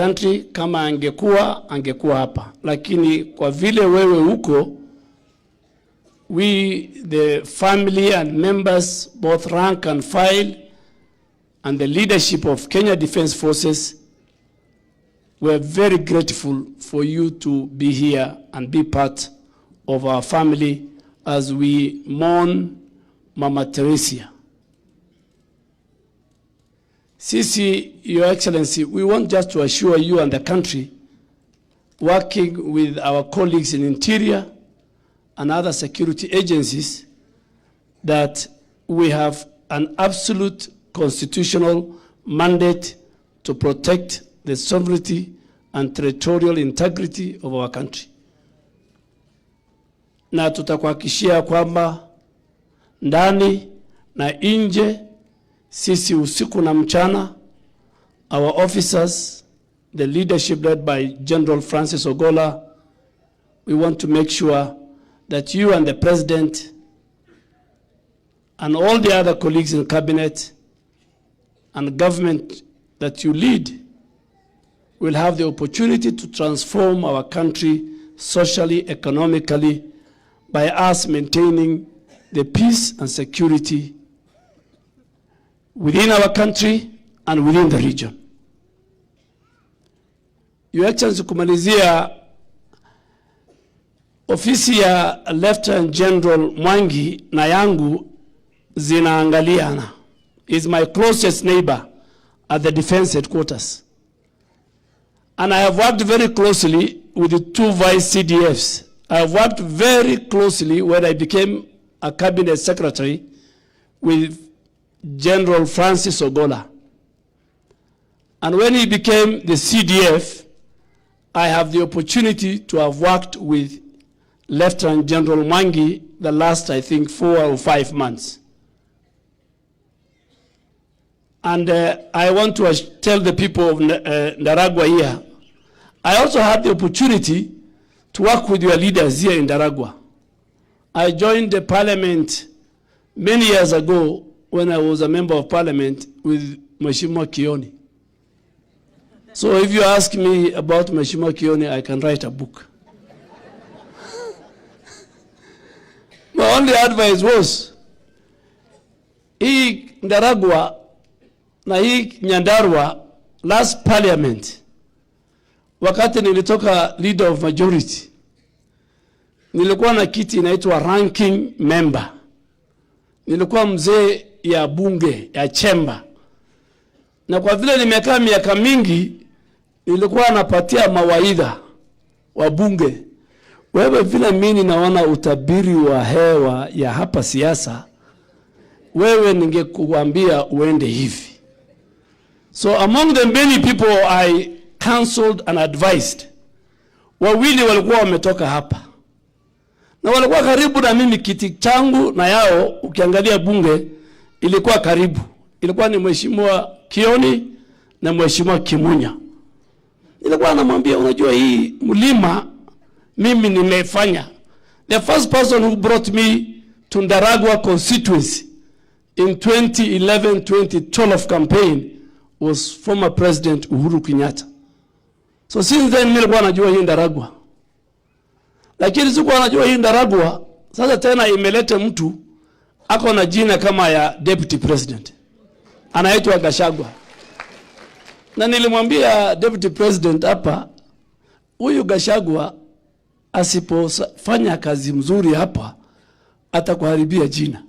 Country kama angekuwa hapa, lakini kwa vile wewe uko, we the family and members, both rank and file, and the leadership of Kenya Defence Forces, we are very grateful for you to be here and be part of our family as we mourn Mama Teresia. Sisi, Your Excellency, we want just to assure you and the country, working with our colleagues in Interior and other security agencies, that we have an absolute constitutional mandate to protect the sovereignty and territorial integrity of our country. Na tutakuhakikishia kwamba ndani na nje, sisi usiku na mchana, our officers, the leadership led by General Francis Ogolla, we want to make sure that you and the President and all the other colleagues in cabinet and government that you lead will have the opportunity to transform our country socially, economically, by us maintaining the peace and security within our country and within the region. Your Excellency, kumalizia, ofisi ya Lieutenant General Mwangi na yangu zinaangaliana. Is my closest neighbor at the defense headquarters. And I have worked very closely with the two vice CDFs. I have worked very closely when I became a cabinet secretary with General Francis Ogolla. And when he became the CDF, I have the opportunity to have worked with Lieutenant General Mwangi the last, I think, 4 or 5 months. And I want to tell the people of Ndaragwa here, I also had the opportunity to work with your leaders here in Ndaragwa. I joined the parliament many years ago when I was a member of parliament with Mheshimiwa Kioni. So if you ask me about Mheshimiwa Kioni, I can write a book. My only advice was, hii Ndaragwa na hii Nyandarua, last parliament, wakati nilitoka leader of majority, nilikuwa na kiti inaitwa ranking member. Nilikuwa mzee ya bunge ya chamber, na kwa vile nimekaa miaka mingi, nilikuwa napatia mawaidha wa bunge. Wewe vile mimi naona utabiri wa hewa ya hapa siasa, wewe ningekuambia uende hivi. So among the many people I counseled and advised, wawili walikuwa wametoka hapa na walikuwa karibu na mimi, kiti changu na yao, ukiangalia bunge ilikuwa karibu, ilikuwa ni Mheshimiwa Kioni na Mheshimiwa Kimunya. Nilikuwa namwambia, unajua hii mlima mimi nimefanya. The first person who brought me to Ndaragwa constituency in 2011-2012 campaign was former President Uhuru Kenyatta. So since then nilikuwa najua hii Ndaragwa. Lakini sikuwa najua hii Ndaragwa sasa tena imeleta mtu ako na jina kama ya deputy president. Anaitwa Gachagua. Na nilimwambia deputy president hapa, huyu Gachagua asipofanya kazi mzuri hapa atakuharibia jina.